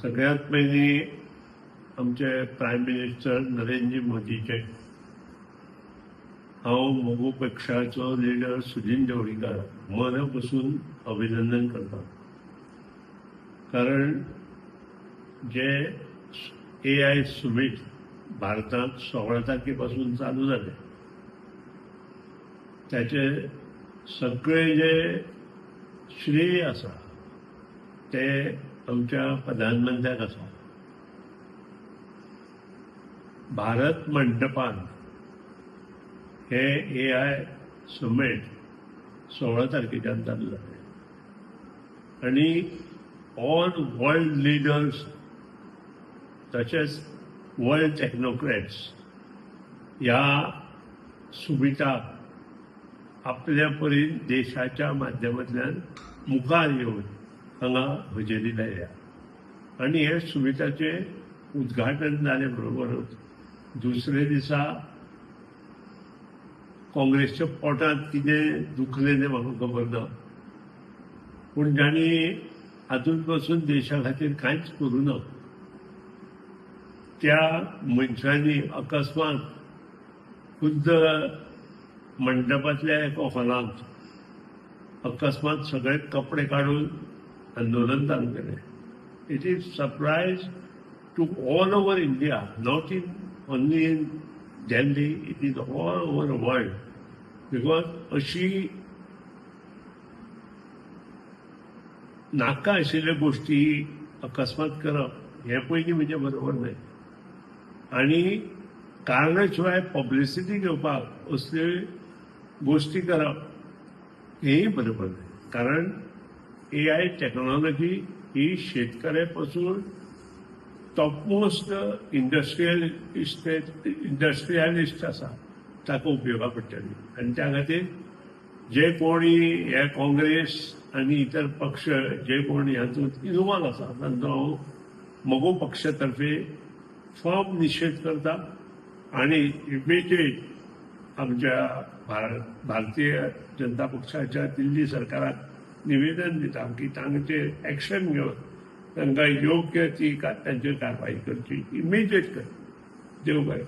सगळ्यात पयलीं आमचे प्रायम मिनिस्टर नरेंद्र मोदीचे हांव मगो पक्षाचो लिडर सुदिन ढवळीकार मना पसून अभिनंदन करता. कारण जे एआय समीट भारतांत 16 तारखे पासून चालू जाले, त्याचे सगळे जे श्रेय आसा ते आमच्या प्रधानमंत्र्याक आसा. भारत मंडपान हे एआय समीट 16 तारखेच्यान चालू जालें आनी ऑल वर्ल्ड लिडर्स तशेंच वर्ल्ड टेक्नोक्रॅट्स ह्या समिटाक आपल्या परीन देशाच्या माध्यमांतल्यान मुखार येवन हांगा हजेरी लायल्या. आनी हे समिटाचें उद्घाटन जाले बरोबरच दुसरे दिसा काँग्रेसच्या पोटांत कितें दुखलें तें म्हाका खबर ना, पूण जांणी आजून पासून देशा खातीर कांयच करूं ना त्या मनशांनी अकस्मात खुद्द मंडपांतल्या एका हॉलांत अकस्मात सगळे कपडे काडून आंदोलन चालू केलें. It is surprise to all over India, not in only in Delhi, it is all over world, because अशी नाका आशिल्ल्यो गोश्टी अकस्मात करप हें पयलीं म्हणजे बरोबर न्हय. आनी कारणा शिवाय पब्लिसिटी घेवपाक असल्यो गोश्टी करप हेंय बरोबर न्हय. कारण एआय टॅक्नोलॉजी ही शेतकऱ्या पासून टॉपमोस्ट इंडस्ट्रियलिस्ट आसा ताका उपयोगा पडटली. आनी त्या खातीर जे कोणी हे काँग्रेस आनी इतर पक्ष जे कोण हातूंत इनवॉल्व आसा तांचो हांव मगो पक्षा तर्फे फर्म निशेध करता आनी इमिजिएट आमच्या भारतीय जनता पक्षाच्या दिल्ली सरकाराक निवेदन दिता की तांचेर एक्शन घेवन तांकां योग्य ती तांचेर कारवाई करची, इमिजिएट करची. देव बरें.